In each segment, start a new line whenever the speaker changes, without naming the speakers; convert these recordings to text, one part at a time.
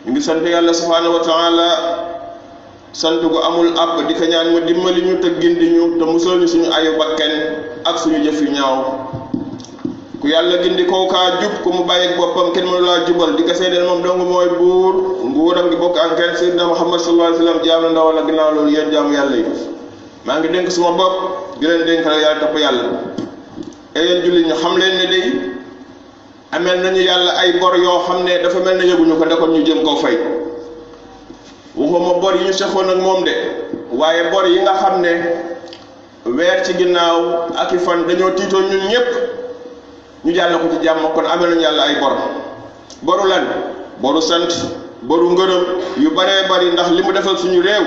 ñu ngi sant yàlla subhanahu wa taala sant gu amul àpp di ko ñaan mu dimbali ñu te gindi ñu te musal ñu suñu ayu bakken ak suñu jëf yu ñaaw ku yàlla gindi koo kaa jub ku mu bàyyi boppam kenn mënu laa jubal di ko seedeel moom dong mooy buur nguuram gi bokk ak kenn Seydina Muhammad sallallahu alayhi wa sallam jaam la ndawal la ginnaaw loolu yéen jaamu yàlla yi maa ngi dénk suma bopp di leen dénk yàlla topp yàlla e yéen jullit ñu xam leen ne day amel nañu yàlla ay bor yoo xam ne dafa mel ne yëguñu ko nekkoon ñu jëm koo fay waxuma bor yi ñu sexoon ak moom de waaye bor yi nga xam ne weer ci ginnaaw ak i fan dañoo tiitoon ñun ñépp ñu jàll ko ci jàmm kon amel nañu yàlla ay bor boru lan boru sant boru ngërëm yu baree bari ndax li mu defal suñu réew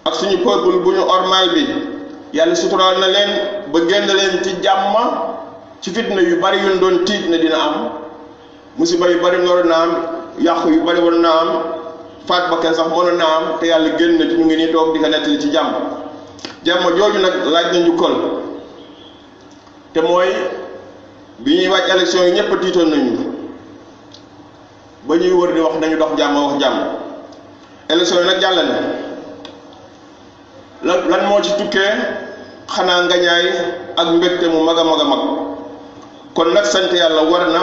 ak suñu peuple bu ñu ormal bi yàlla suturaal na leen ba génn leen ci jàmm ci fitna yu bari yuñ doon tiit ne dina am musiba yu bari noonu na am yàqu yu bari woon na am faat ba kenn sax mënoon na am te yàlla génn na ci ñu ngi nii toog di ko nettali ci jàmm jooju nag laaj na njukkal te mooy bi ñuy wàcc élection yi ñëpp tiitoon nañu ba ñuy wër di wax nañu dox jàmm wax jàmm élection yi nag jàll na lan moo ci tukkee xanaa ngañaay ak mbégte mu mag a mag a mag kon nag sant yàlla war na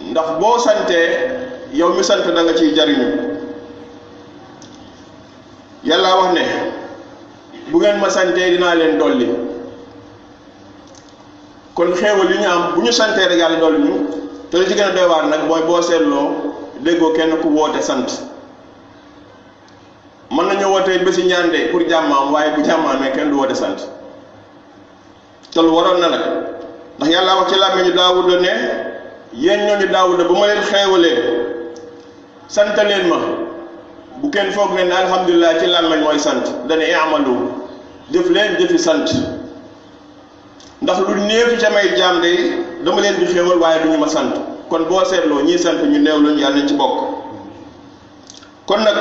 ndax boo santee yow mi sant da nga ciy jariñu yàlla wax ne bu ngeen ma santee dinaa leen dolli kon xéewal yi ñu am bu ñu santee rek yàlla dolli ñu te li ci gën a doy waar nag mooy boo seetloo déggoo kenn ku woote sant mën nañu wootee bési ñaan de pour jàmmaam waaye bu jàmmaamee kenn du woote sant te lu waroon na nag ndax yàlla wax ci làmmiñu Daawuda ne yéen ñooñu Daawuda bu ma leen xeewalee sant leen ma bu kenn foog ne alhamdulilah ci làmmiñ mooy sant dana i'malu jëf leen jëfi sant ndax lu néew ci samay jaam de dama leen di xéewal waaye duñu ma sant kon boo seetloo ñii sant ñu néew lañu yàlla nañ ci bokk kon nag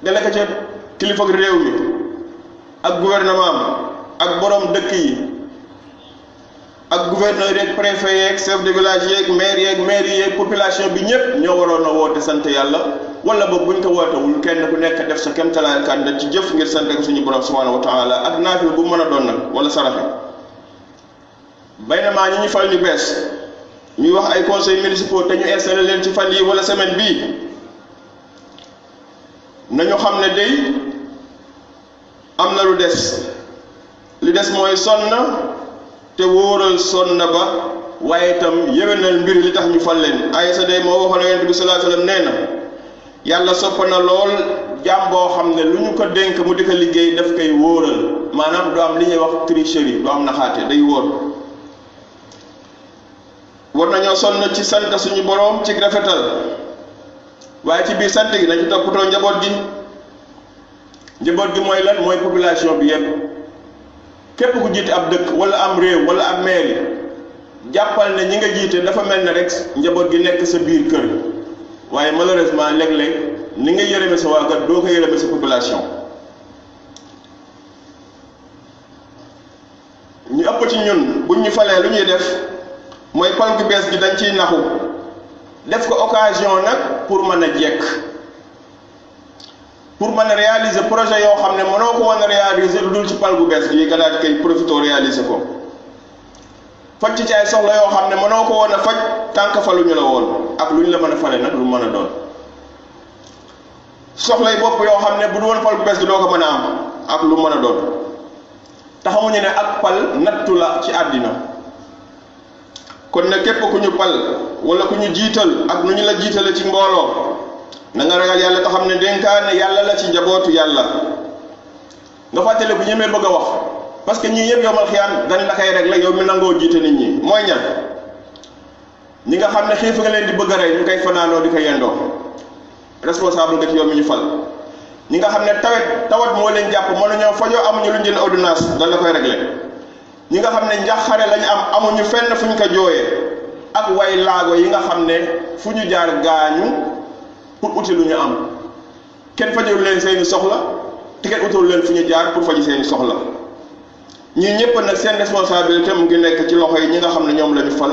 dale ko ca kilifa réew mi ak gouvernement ak borom dëkk yi ak gouverneur yeeg préfet yeeg chef de village yeeg maire yeeg population bi ñëpp ñoo waroon a woote sant yàlla wala boog buñ ko wootewul kenn ku nekk def sa kéemtalaay kàddu ci jëf ngir sant ko suñu borom subhanahu wa taala ak naafil bu mën a doon nag wala saraxe baynamaa ñi ñu fal ñu bees ñuy wax ay conseils municipaux te ñu installé leen ci fan yi wala semaine bii nañu xam ne day am na lu des li des mooy sonn te wóoral sonn ba waaye itam yéwénal mbir li tax ñu fal leen Aysa day moo waxoon Yonent bi sallallahu alayhi wa sallam nee na yàlla sopp na lool jaam boo xam ne lu ñu ko dénk mu di ko liggéey daf koy wóoral maanaam du am li ñuy wax tricherie du am naxaate day wóor war nañoo sonn ci sant suñu boroom ci rafetal waaye ci biir sant gi nañ ci toppatoo njaboot gi mooy lan mooy population bi yépp képp ku jiite ab dëkk wala am réew wala ab mairie jàppal ne ñi nga jiite dafa mel ne rek njaboot gi nekk sa biir kër waaye malheureusement léeg-léeg ni nga yërëme sa waa kër doo ko yërëme sa population ñu ëpp ci ñun buñ ñu falee lu ñuy def mooy pal gu bees gi dañ ciy naxu def ko occasion nag pour mën a jekk pour mën a réaliser projet yoo xam ne mënoo ko woon a réaliser lu dul ci pal gu bees gi nga daal di koy profité réaliser ko faj ci ay soxla yoo xam ne mënoo ko woon a faj tànk faluñu la woon ak lu ñu la mën a fale nag lu mën a doon soxlay bopp yoo xam ne bu du woon pal gu bees gi doo ko mën a am ak lu mën a doon taxamuñu ne ak pal nattu la ci àddina kon nag képp ku ñu pal wala ku ñu jiital ak nu ñu la jiitale ci mbooloo na nga ragal yàlla te xam ne dénkaane yàlla la ci njabootu yàlla nga fàttale bu ñemee bëgg a wax parce que ñii yëpp yomal xiyaan dañ la koy régler yow mi nangoo jiite nit ñi mooy ñan ñi nga xam ne xiif nga leen di bëgg a rey ñu koy fanaanoo di ko yendoo responsable nga ci yow mi ñu fal ñi nga xam ne tawat moo leen jàpp mënuñoo fajoo amuñu luñ jënd ordonnance dañ la koy régler ñi nga xam ne njaxare lañu am amuñu fenn fuñ ko jooyee ak way laago yi nga xam ne fu ñu jaar gaañu pour uti lu ñu am kenn fajul leen seeni soxla te kenn utul leen fu ñu jaar pour faji seeni soxla ñii ñëpp nag seen responsabilité mu ngi nekk ci loxo yi ñi nga xam ne ñoom la ñu fal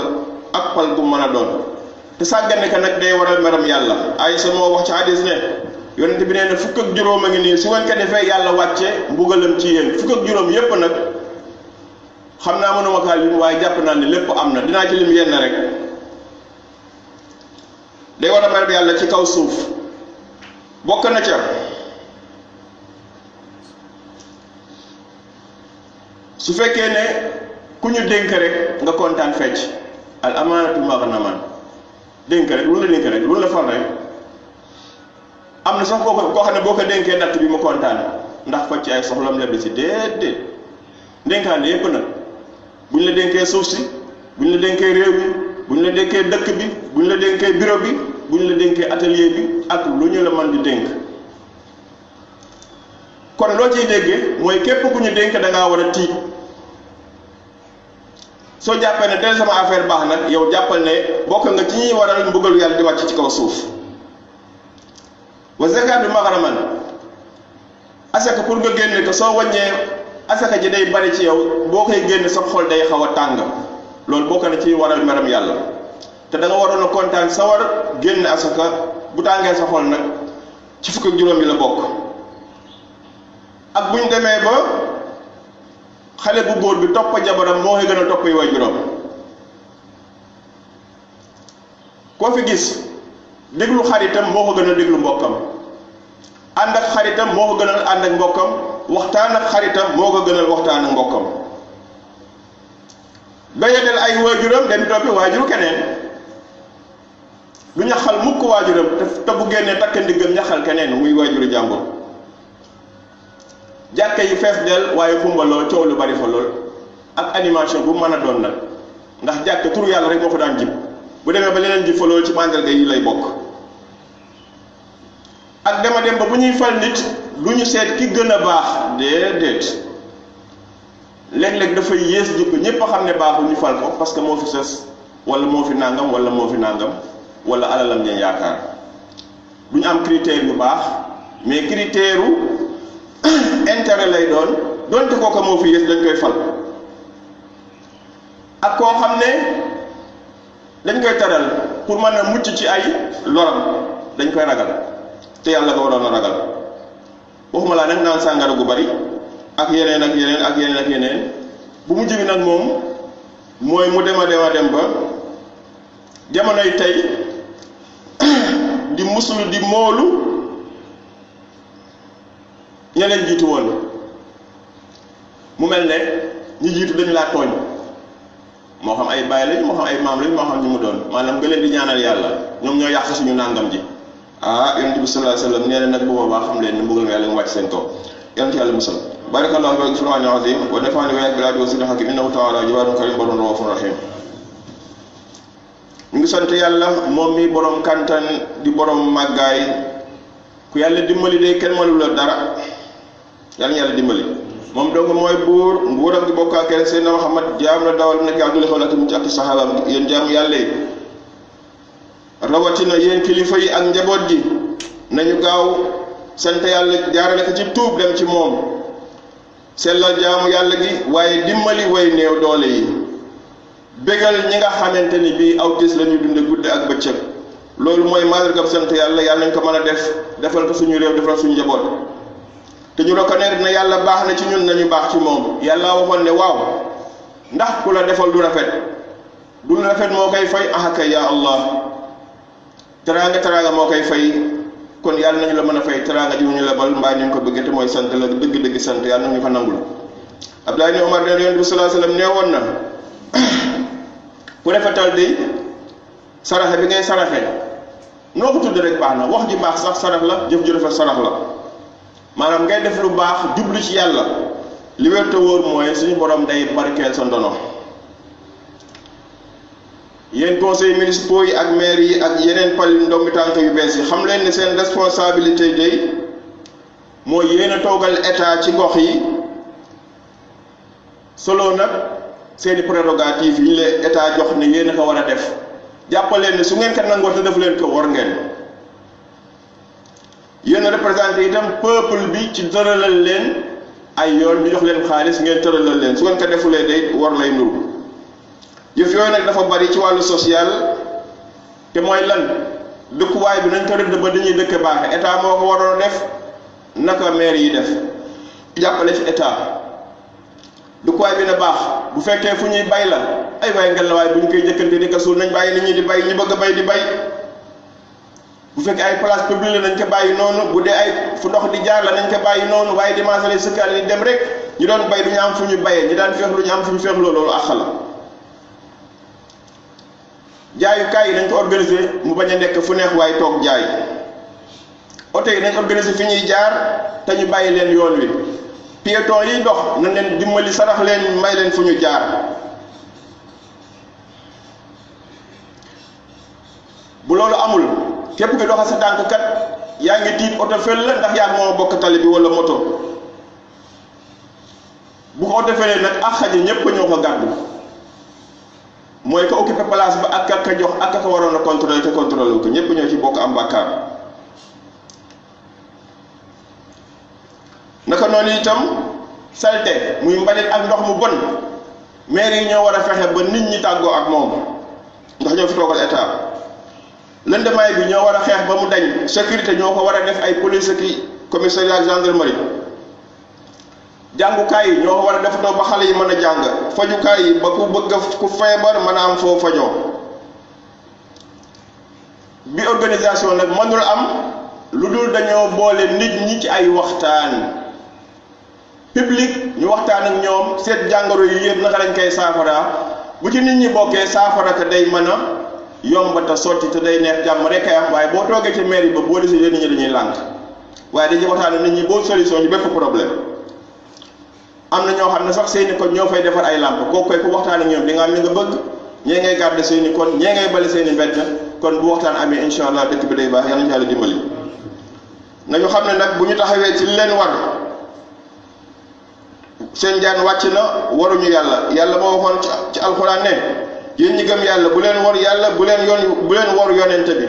ak pal gu mën a doon te sàggane ka nag day waral meram yàlla. Aysa moo wax ci hadis ne yonent bi nee na fukk ak juróom a ngi nii su ngeen ko defee yàlla wàcce mbugalam ci yéen. fukk ak juróom yépp nag xam naa mënuma kaa lim waaye jàpp naa ne lépp am na, dinaa ci lim yenn rek. day war a meram yàlla ci kaw suuf. bokk na ca su fekkee ne ku ñu dénk rek nga kontaan fecc. al amaanatu maghnaman. dénk rek lu la dénk rek lu la fal rek am na sax koo xam ne boo ko dénkee natt bi mu kontaan ndax faj ci ay soxlam leb si déedéet. dénkaane yépp nag bu ñu la dénkee suuf si, bu ñu la dénkee réew mi, bu ñu la dénkee dëkk bi, bu ñu la dénkee bureau bi, bu ñu la dénkee atelier bi ak lu ñu la mën di dénk. kon loo ciy déggee mooy képp ku ñu dénk da ngaa war a tiit. soo jàppee ne teel sama affaire baax nag yow jàppal ne bokk nga ci ñuy waral mbugalu yàlla di wàcc ci kaw suuf. wa zakaatu maghraman. asaka pour nga génne ko soo wàññee asaka ji day bari ci yow boo koy génne sa xol day xaw a tàng. loolu bokk na ci waral meram yàlla te da nga waroon a kontaan sa war génne asaka bu tàngee sa xol nag ci fukk ak juróom yi la bokk. ak bu ñu demee ba xale bu góor bi topp jabaram moo koy gën a topp yi waajuram. koo fi gis déglu xaritam moo ko gën a déglu mbokkam, ànd ak xaritam moo ko gënal ànd ak mbokkam, waxtaan ak xaritam moo ko gënal waxtaan ak mbokkam. doyadel ay waajuram dem toppi waajuru keneen. du ñaxal mukk waajuram te bu génnee takk ndiggam ñaxal keneen muy waajuru jàmbur. jàkka yi fees del waaye xumba lool coow lu bari fa lool ak animation bu mën a doon nag ndax jàkka turu yàlla rek moo fa daan jib bu demee ba leneen jib fa lool ci màndarga yi lay bokk. ak dema dem ba bu ñuy fal nit du ñu seet ki gën a baax déedéet. léeg-léeg dafay yées jikko ñépp a xam ne baaxul ñu fal ko parce que moo fi sës wala moo fi nàngam wala moo fi nàngam wala alalam ñeen yaakaar. du ñu am critère yu baax mais critère intérêt lay doon donte kooka moo fi yées dañ koy fal. ak koo xam ne dañ koy taral pour mën a mucc ci ay loram dañ koy ragal te yàlla nga waroon a ragal. waxuma laa nag naan sàngara gu bari ak yeneen ak yeneen ak yeneen ak yeneen bu mujj bi nag moom mooy mu dem ba jamonoy tey di musul di moolu ña leen jiitu woon. mu mel ne ñi jiitu dañu laa tooñ moo xam ay baay lañ moo xam ay maam lañ moo xam ñu mu doon maanaam nga leen di ñaanal yàlla ñoom ñoo yàq suñu nàngam ji. yonent bi sallallahu alayhi wa sallam nee na nag bu boobaa xam leen ne mbugal ma yàlla mu wàcc seen kaw yonent yàlla musal. barakallahu fi al-Qur'ani al-azim wa nafa'ani wa iyyakum bil ayati wa zikril hakim innahu ta'ala jawaadun karim barrun raufur rahim. ñu ngi sant yàlla moom mi borom kantan di borom màggaay ku yàlla dimbali de kenn mënu la dara yàlla ñu yàlla dimbali. moom donc mooy buur nguuram gi bokk ak Seydina Muhammad jaam la dawal nekk Abdul Xawla ak ci saxaabaam yéen jaamu yàlla yi rawatina yéen kilifa yi ak njaboot gi nañu gaaw sant yàlla jaarale ko ci tuub dem ci moom sellal jaamu yàlla gi waaye dimbali way néew doole yi bégal ñi nga xamante ni bii aw tiis la ñuy dunde guddi ak bëccëg loolu mooy màndargam sant yàlla yàlla nañ ko mën a defal ko suñu réew defal suñu njaboot te ñu reconnaître ne yàlla baax na ci ñun nañu baax ci moom. yàlla waxoon ne waaw ndax ku la defal lu rafet moo koy fay kay yaa Allah teraanga moo koy fay kon yàlla nañu la mën a fay teraanga ji ñu la bal mbaa ñu ko bëgg te mooy sant la dëgg-dëgg sant yàlla nañu ko nangul. Abdullah ibn Umar ne Yonent bi sallallahu alayhi wasallam nee woon na ku rafetal di saraxe bi ngay saraxe noo ko tudd rek baax na wax ji baax sax sarax la jëf ju rafet sarax la maanaam ngay def lu baax jublu ci yàlla li wér te wóor mooy suñu borom day barkeel sa ndono. yéen conseils municipaux yi ak maire yi ak yeneen pal ndombi tànk yu bees yi xam leen ne seen responsabilité day mooy yéen a toogal état ci gox yi solo nag seeni prérogative yi leen état jox ne yéen a ko war a def jàppaleen ne su ngeen ko nangoo te def leen ko war ngeen yéen a représenté itam peuple bi ci tëralal leen ay yoon ñu jox leen xaalis ngeen tëralal leen su ngeen ko defulee day war lay nuru. yëf yooyu nag dafa bari ci wàllu social te mooy lan dëkkuwaay bi nañ ko rëdd ba dañuy dëkk baaxe état moo ko waroon def naka maire yi def jàppale ci état dëkkuwaay bi na baax bu fekkee fu ñuy bay la ay waay ngel la waaye bu ñu koy jëkkante di ko suul nañ bàyyi nit ñi di bay ñi bëgg a bay di bay bu fekkee ay place publique la nañ ko bàyyi noonu bu dee ay fu ndox di jaar la nañ ko bàyyi noonu waaye dimanche lay sëkkaal yi dem rek ñu doon bay du ñu am fu ñu bayee ñu daan feexlu ñu am fu ñu feexloo loolu àq la jaayukaay yi nañ ko organiser mu bañ a nekk fu neex waaye toog jaay oto yi nañ organiser fi ñuy jaar te ñu bàyyi leen yoon wi piéton yi dox nañ leen dimbali sarax leen may leen fu ñu jaar bu loolu amul képp ki doxa sa tànk kat yaa ngi tiit oto fel la ndax yaa moo bokk tali bi wala moto bu ko oto felee nag ak xaji ñépp ñoo ko gàddu mooy ko occupé place ba ak ka jox ak ka waroon a contrôler te contrôler ko ñépp ñoo ci bokk am bàkkaar naka noonu itam salte muy mbalit ak ndox mu bon maire yi ñoo war a fexe ba nit ñi tàggoo ak moom ndax ñoo fi toogal état lëndamaay bi ñoo war a xeex ba mu dañ sécurité ñoo ko war a def ay police ki commissariat gendarmerie jàngukaay yi ñoo ko war a defatoo ba xale yi mën a jàng fajukaay yi ba ku bëgg ku feebar mën a am foo fajoo bi organisation nag mënul am lu dul dañoo boole nit ñi ci ay waxtaan public ñu waxtaan ak ñoom seet jàngoro yi yëpp naka lañ koy saafara bu ci nit ñi bokkee saafara ka day mën a yomb te sotti te day neex jàmm rek ay am waaye boo toogee ci mairie ba boo décidé nit ñi dañuy lànk waaye dañuy waxtaan ak nit ñi boo solution ci bépp problème am na ñoo xam ne sax seeni kon ñoo fay defar ay làmp kooku koy ku waxtaan ak ñoom di nga am li nga bëgg ñee ngay garder seeni kon ñee ngay bale seeni mbedd kon bu waxtaan amee incha allah dëkk bi day baax yàlla ñu yàlla dimbali nañu xam ne nag bu ñu taxawee ci leen war seen jaan wàcc na waruñu yàlla moo waxoon ci alxuraan ne yéen ñi gëm yàlla bu leen war yàlla bu leen war yonente bi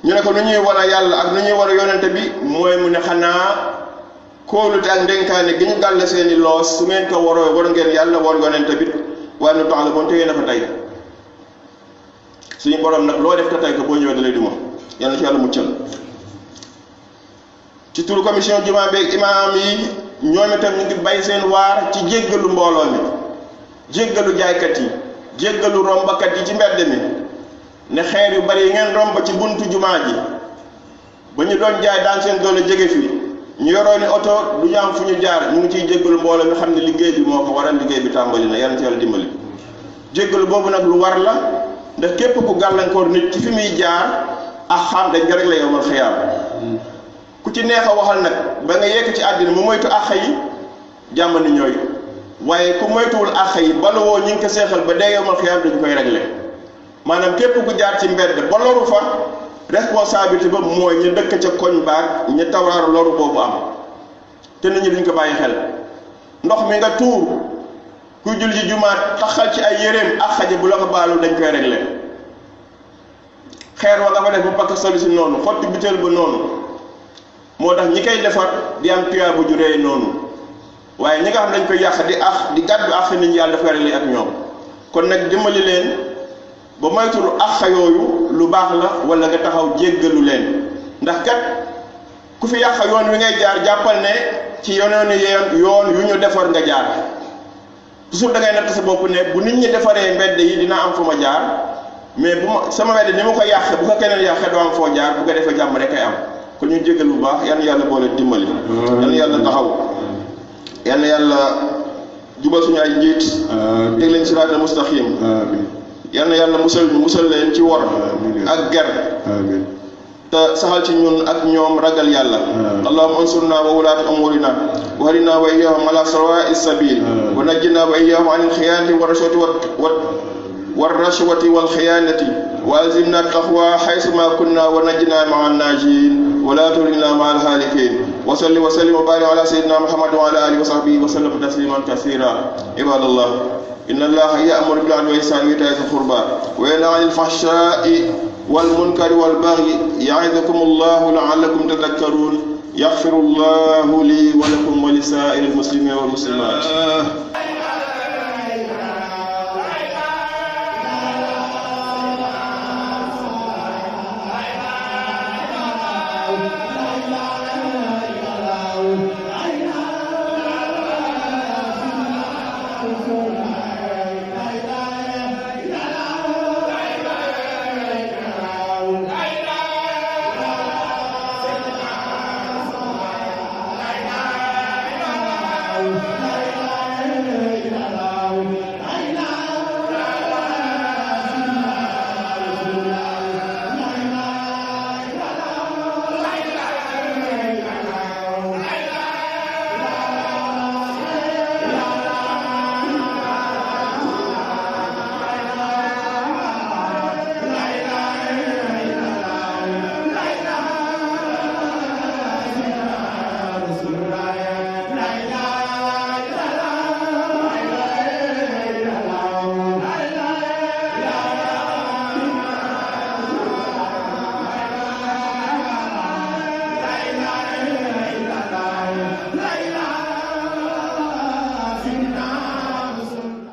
ñu ne ko nu ñuy war a yàlla ak nu ñuy war a yonente bi mooy mu ne xanaa kóolute ak ndénkaane gi ñu gàll seeni loos su ngeen ko waroo war ngeen yàlla war yonente bi waaye nu tax la bon te yéen a ko tey suñu borom nag loo def te tey ko boo ñëwee da lay duma yàlla ci yàlla muccal ci turu commission jumaa beeg imaam yi ñoom itam ñu ngi bay seen waar ci jéggalu mbooloo mi jéggalu jaaykat yi jéggalu rombakat yi ci mbedd mi ne xeer yu bari yi ngeen romb ci buntu jumaa ji ba ñu doon jaay daan seen doole jege fi ñu yoroo ni oto du ñu am fu ñu jaar ñu ngi ciy jéggalu mbooloo mi xam ne liggéey bi moo ko waral liggéey bi tàmbali na yàlla ci yàlla dimbali jéggalu boobu nag lu war la ndax képp ku gàllankoor nit ci fi muy jaar ak xam dañ nga rek la yowmal xiyaam ku ci neex a waxal nag ba nga yekk ci àddina mu moytu àq yi jàmm ni ñooy waaye ku moytuwul àq yi bala woo ñi ngi ko seexal ba dee yowmal xiyaam dañu koy réglé maanaam képp ku jaar ci mbedd ba loru fa responsabilité ba mooy ñu dëkk ca koñ baag ñu tawraaru loru boobu am te nit ñi duñ ko bàyyi xel ndox mi nga tuur kuy jul ci jumaat taxal ci ay yéreem ak xaje bu la ko baalul dañ koy réglé xeer wa nga fa def bu pakk solu si noonu xotti butéel ba noonu moo tax ñi koy defar di am tuyaa bu juree noonu waaye ñi nga xam dañ koy yàq di gàddu àq nit ñi yàlla dafa réglé ak ñoom kon nag dimbali leen ba moytul àq yooyu lu baax la wala nga taxaw jéggalu leen ndax kat ku fi yàq yoon wi ngay jaar jàppal ne ci yoon yu ñu defar nga jaar toujours da ngay natt sa bopp ne bu nit ñi defaree mbedd yi dina am fu ma jaar mais bu ma sama mbedd ni ma ko yàqee bu ko keneen yàqee doo am foo jaar bu ko defee jàmm rek ay am kon ñu jéggal bu baax yal na yàlla boole dimbali yal na yàlla taxaw yal na yàlla jubal suñu ay njiit teg leen siraatal mustaqim yal na yàlla musal leen ci wor ak ger te saxal ci ñun ak ñoom ragal yàlla allahumma ansurna wa wulaat umurina wa hadina wa iyyahum ala sawa'i sabil wa najjina wa iyyahum anil khiyanati والرشوة والخيانة وألزمنا التقوى حيثما كنا ونجنا مع الناجين ولا تهلكنا مع الهالكين وصل وسلم وبارك على سيدنا محمد وعلى آله وصحبه وسلم تسليما كثيرا عباد الله إن الله يأمر بالعدل والإحسان وإيتاء ذي القربى وينهى عن الفحشاء والمنكر والبغي يعظكم الله لعلكم تذكرون يغفر الله لي ولكم ولسائر المسلمين والمسلمات